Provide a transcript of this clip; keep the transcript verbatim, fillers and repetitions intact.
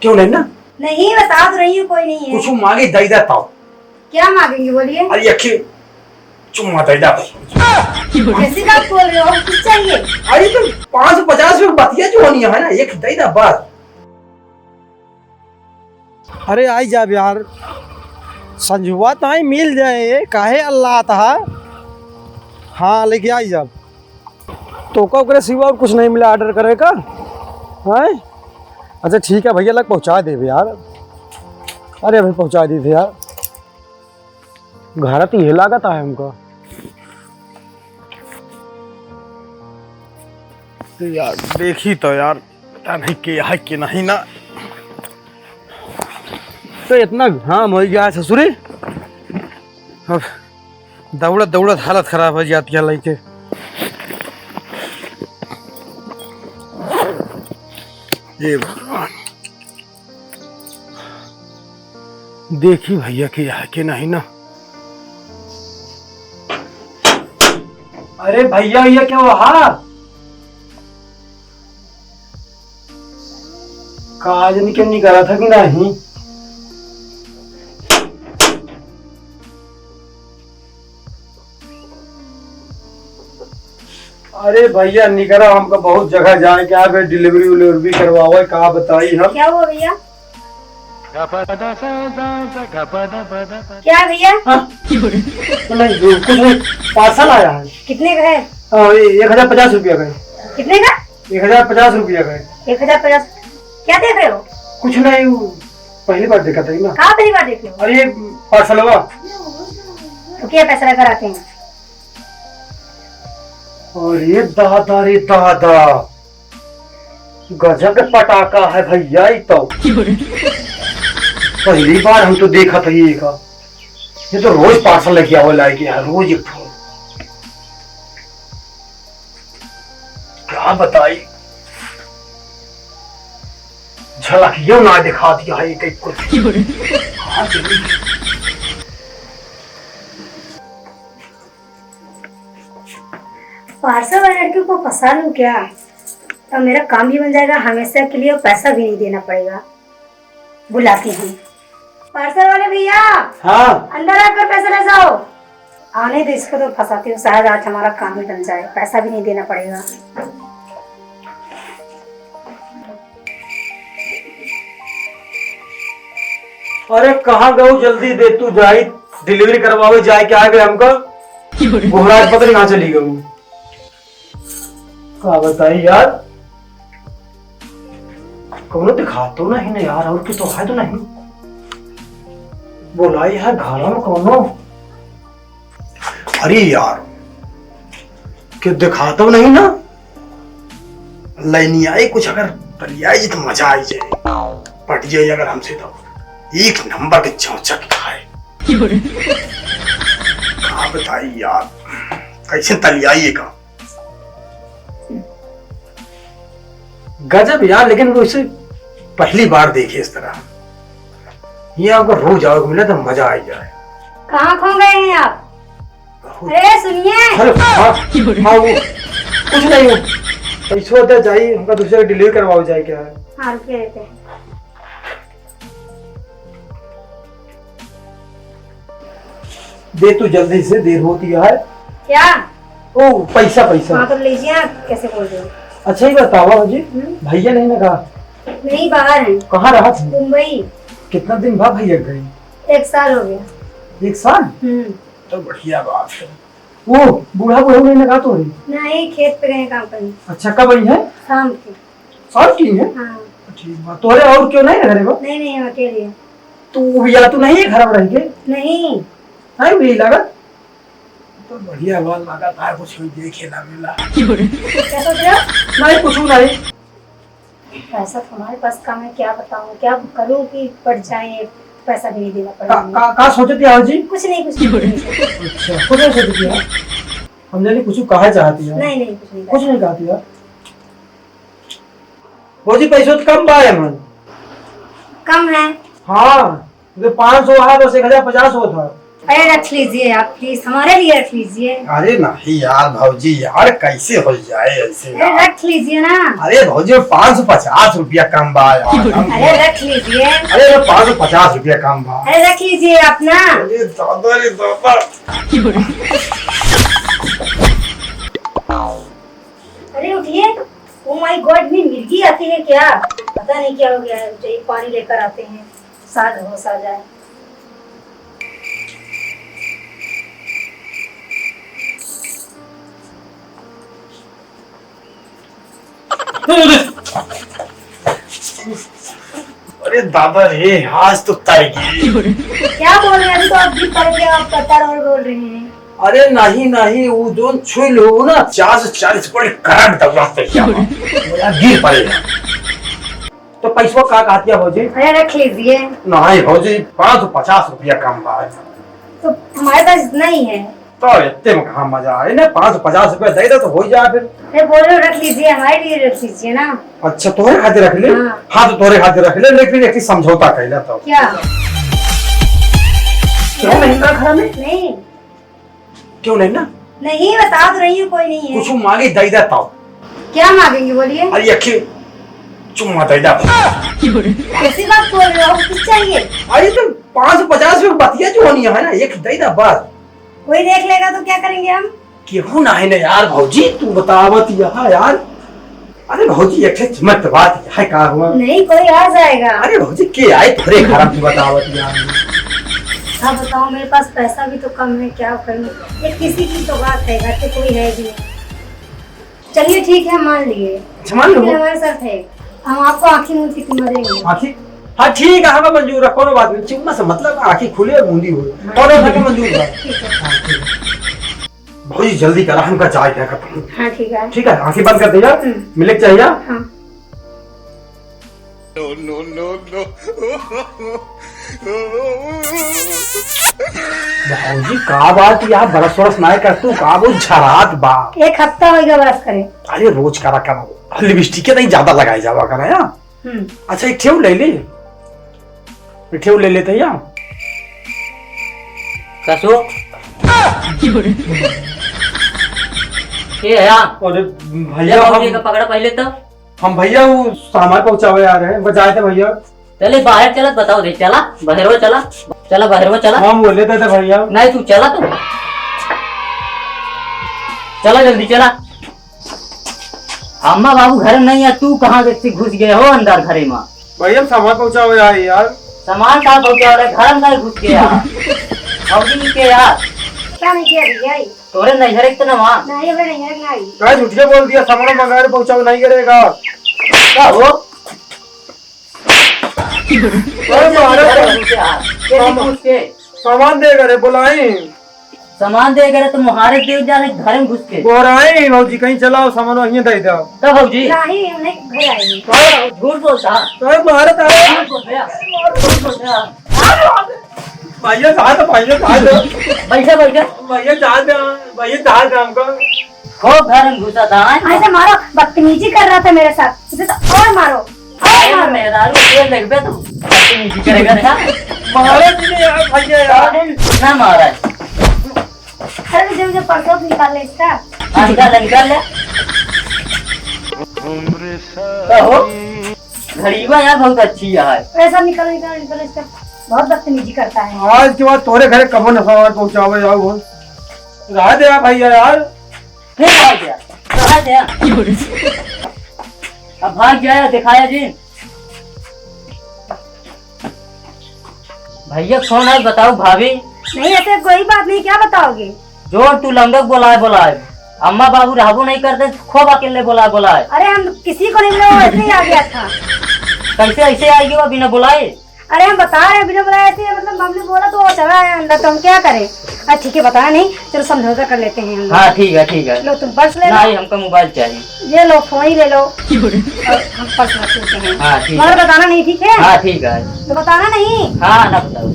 क्यों नहीं ना? नहीं, बता तो रही हूँ, कोई नहीं है। कुछ मांगे, दे दे ताऊ। क्या मांगेंगे, बोलिए। अरे, एक ही चुम्मा दे दे। कैसी बात बोल रहे हो? कुछ चाहिए? अरे, तो पाँच सौ पचास रुपये बतिया जो होनी है ना, एक दे दे बस। अरे, आई जाब यार, संझुआ ताई मिल जाए, काहे अल्लाह तहा। हाँ, लेके आई जाब। तो का ओकरे सिवा और कुछ नहीं मिला order करे का? हैं? अच्छा, ठीक है भैया, लग पहुँचा देबे यार। अरे भाई, पहुँचा देबे यार। घर तो ये लागत है हमको। तो यार, देखी तो यार, पता नहीं के है के नहीं ना। तो इतना घाम हो गया है ससुरी, अब दौड़त दौड़त हालत खराब हो जाती है लइके। ये भगवान, देखी भैया के यहाँ के नहीं ना। अरे भैया, ये क्या हुआ? काज निकल निकला था कि नहीं? अरे भैया, निकरा, हमका बहुत जगह जाए के, आ गए, delivery उलीवरी भी करवावे, का बताई हम। क्या हुआ भैया? क्या है भैया? हाँ? नहीं, कुछ नहीं, parcel आया है। कितने का है? हाँ, ये एक हजार पचास रुपया का है। कितने का? एक हजार पचास रुपया का है। एक हजार पचास? क्या देख रहे हो? कुछ नहीं, वो पहली बार देखा था ना। कहाँ पहली बार देख रहे हो? अरे, ये parcelवा। रुकिए, पैसा लेकर आते हैं। अरे दादा रे दादा, गजब के पटाखा है भैया, ई तो। पहली बार हम तो देखा था ये का। ये तो रोज parcel लेके आवे लायक है, रोज एक ठो। क्या बताई, झलकियो ना दिखा दिया है कहीं कुछ। हाँ, जरूर। Parcel वाले लड़के को फंसा लूं क्या? तो मेरा काम भी बन जाएगा हमेशा के लिए, और पैसा भी नहीं देना पड़ेगा। बुलाती हूँ। Parcel वाले भैया, हाँ। अंदर आकर पैसा ले जाओ। आने दो इसको, तो फंसाती हूँ, शायद आज हमारा काम ही बन जाए, पैसा भी नहीं देना पड़ेगा। अरे कहाँ गऊ, जल्दी दे तू जाई, delivery करवावे जाए के आ गए हमका। गोहराज पता नहीं कहाँ चली गऊ। का बताई यार, कौनो दिखातो नहीं ना यार, और के तो है तो नहीं। बोलाई है घर में कौनो। अरे यार, के दिखातो नहीं ना, लैनी आई कुछ, अगर बलियाई जी तो मजा आई जाए, पट जाए अगर हमसे तो एक नंबर के चौचक खाए। का बताई यार, कैसे तलियाई का। गजब यार, लेकिन वो इसे पहली बार देखे इस तरह। ये आपको रोज आओ, मिला तो मजा आ ही जाए। कहाँ खो गए हैं आप? अरे सुनिए। अरे, हाँ, हाँ, वो कुछ नहीं हो। पैसो दे जाई, हमका दूसरे का delivery करवाओ जाए क्या है? हाँ, रुकिए देते हैं। दे तू जल्दी से, देर होती है। क्या? ओ, पैसा, पैसा। हाँ, तो लीजिए, आप कैसे बोल रहे हो? अच्छा, ये बतावा जी, हम्म? भैया नहीं ना कहा? नहीं, बाहर हैं। कहाँ रहा था? मुंबई। कितना दिन बाद भैया गए? एक साल हो गया। एक साल? हम्म। तो बढ़िया बात है। वो बूढ़ा बूढ़ा नहीं ना कहा तो रही? नहीं, खेत पे गए काम करने। अच्छा, कब आई है? शाम के। शाम की है? हाँ। ठीक बात। तोरे और क्यों नहीं घर में? नहीं, नहीं, हम अकेले हैं। तू भी या तू नहीं है घर में रह के? नहीं। नहीं भी लागत? तो बढ़िया बात लागत है, कुछ भी देखे ना मिला। क्या सोच रहे हो? नहीं, कुछ नहीं। पैसा तो हमारे पास कम है, क्या बताऊं, क्या करूं कि पड़ जाए, पैसा भी नहीं देना पड़ेगा। का, का, का सोचती हो जी? कुछ नहीं, कुछ नहीं, कुछ नहीं। अच्छा, कुछ नहीं सोचती हो? हम जाने कुछ कहा चाहती हो? नहीं, नहीं, कुछ नहीं कुछ कहा। नहीं कहती हो? भौजी, पैसो तो कम बा एमन। कम है? हाँ, तो पाँच सौ है, बस एक हजार पचास होत है। अरे रख लीजिए आप, please हमारे लिए रख लीजिए। अरे नहीं यार भौजी यार, कैसे हो जाए ऐसे अरे यार? रख लीजिए ना। अरे भौजी, पाँच सौ पचास रुपया कम बा यार, हम अरे रख लीजिए। अरे, पाँच सौ पचास रुपया कम बा। अरे रख लीजिए आप ना। अरे दादा रे दादा। अरे उठिए। Oh my God, में मिर्गी आती है क्या? पता नहीं क्या हो गया है, जो ये पानी लेकर आते हैं, शायद होश आ जाए। अरे दादा रे, आज तो तर गई। क्या बोल रहे हैं? अभी तो आप भी तर गए, आप तर और बोल रहे हैं। अरे नहीं नहीं, वो जोन छुई लो ना, चार सौ चालीस volt करंट दौड़ाते क्या बा? मेरा गिर पड़ेगा। तो पैसवा का कहतिया भौजी? अरे रख लीजिए। नहीं भौजी, पाँच सौ पचास रुपया कम बा। तो हमारे पास इतना ही है। तो इतने में कहाँ मजा आए ना, पाँच सौ पचास रुपया दे दो तो हो जाए फिर। अरे बोल रहे हो, रख लीजिए, हमारे लिए रख लीजिए ना। अच्छा, तोहरे खातिर रख ले? हाँ। हाँ, तो तोहरे खातिर रख ले, लेकिन एक समझौता कर ले तो। क्या? क्यों नहीं ना घर में? नहीं। क्यों नहीं ना? नहीं, बता तो रही हूँ, कोई नहीं है। कुछ मांगे, दे देता हूँ। क्या मांगेंगे, बोलिए। अरे, एक ही चुम्मा दे दे। कैसी बात बोल रहे हो? कुछ चाहिए? अरे, तो पाँच सौ पचास रुपये बतिया जो होनी है ना, एक दे दे बस। कोई देख लेगा तो क्या करेंगे हम? केहू ना है ना यार, भौजी, तू बतावत यहाँ यार। अरे भौजी, एक ठे मत बात है, का हुआ? नहीं, कोई आ जाएगा। अरे भौजी, के आए तोरे घर में, तू बतावत यार। अब बताओ, मेरे पास पैसा भी तो कम है, क्या करूँ? ये किसी की तो बात है, घर पे कोई है भी नहीं। चलिए ठीक है, मान लिए। अच्छा, मान लो। लेकिन हमारे साथ है, हम आपको आँखी मूंद के चुम्मा देंगे। आँखी? हाँ ठीक है, हमें मंजूर है, कोनो बात नहीं। चुम्मा से मतलब आँखी खुली और मूंदी हुई। हाँ। कोनो ना के मंजूर है। ठीक है। हाँ, ठीक है। भौजी जल्दी करा, हमका जाए क्या खत्म। हाँ ठीक है। ठीक है, आँखें बंद कर दे यार। हम्म। मिले के चाहिए। हाँ। No, no, no, no। भौजी, का बात, यहाँ ब्रश व्रश नाय करतू, का वो झरात बा? एक हफ्ता हो गया ब्रश करे। अरे, रोज करा करो, लिपस्टिक के नहीं ज्यादा लगाए जावा करा यार। हम्म। अच्छा, एक ठेव ले ले, एक ठेव ले लेते हैं यार। कसो? के है यार? अरे भैया, ये भौजी हम का पकड़ा पहले तो। हम भैया वो सामान पहुँचावे आ रहे हैं, बजाए थे भैया। चले बाहर चला, बताओ दे, चला, बहरवा चला, चला बहरवा चला। हम बोले थे, थे भैया। नहीं, तू चला तो। चला जल्दी चला। अम्मा बाबू घर में नहीं है, तू कहाँ से घुस गए हो अंदर घरे में? भैया, हम सामान पहुँचावे आए यार। सामान कहाँ पहुँचावे रहे? घर में नहीं घुस गया। भौजी के यार। क्या नहीं किया भैया? तोरे नैहर एक तो ना वहाँ। नहीं, हमें नैहर नहीं। क्या झूठ के बोल दिया, सामान मंगा रहे, पहुँचावे नहीं करेगा। का हो? अरे मारे घर में घुसे आ। कैसे सामान, घुस के? सामान दे करे, बोलाई। सामान दे करे तो मुहारे दे जा, घर में घुस के। बोराई भौजी, कहीं चलाओ, सामान वहीं दे दो। का भौजी? नहीं, हम नहीं घर आए। का? झूठ बोलता। अरे मारे तारे। झूठ बोल रहा। झूठ बोल रहा। भैया साथ, भैया साथ। बैठा, बैठा। भैया साथ, भैया साथ हमको। खूब घर में घुसा था, हैं? ऐसे मारो, बदतमीजी कर रहा था मेरे साथ, इसे तो और मारो, और अरे मारो। मेहरारू, ये देखबे तू, बदतमीजी करेगा, देखा? मारो जी ने यार, भैया यार। ना मारा है। अरे, मुझे, मुझे परसों निकाल ले इसका। हाँ, निकाल ले, निकाल ले। कहो, घड़ीवा यार बहुत अच्छी है। पैसा निकाल, निकाल, निकाल इसका। बहुत बदतमीजी करता है। आज के बाद तोरे घरे कबो न सामान पहुँचावे जाओ हो। रहा दे यार भैया यार। फिर भाग गया, रहा गया। अब भाग गया, दिखाया जी। भैया कौन है बताओ भाभी? नहीं, ऐसे कोई बात नहीं, क्या बताओगे? जोर तू लंगक बोलाए, बोलाए। अम्मा बाबू रहबो नहीं करते, खूब अकेले बोलाए, बोलाए। अरे हम किसी को नहीं बोला, वो ऐसे ही आ गया था। कैसे ऐसे आ गया बिना बुलाए? अरे हम बता रहे हैं, बिना बुलाए ऐसे, मतलब हमने बोला तो वो चला आया अंदर, तो हम क्या करें? अच्छा ठीक है, बताया नहीं, चलो समझौता कर लेते हैं हम लोग। हाँ ठीक है, ठीक है। लो तुम पर्स ले लो। नहीं, हमको मोबाइल चाहिए। ये लो फोन ही ले लो। और हम पर्स रख लेते हैं। हाँ, ठीक है। मगर बताना नहीं, ठीक है? हाँ, ठीक है। तो बताना नहीं। हाँ, ना बताओ।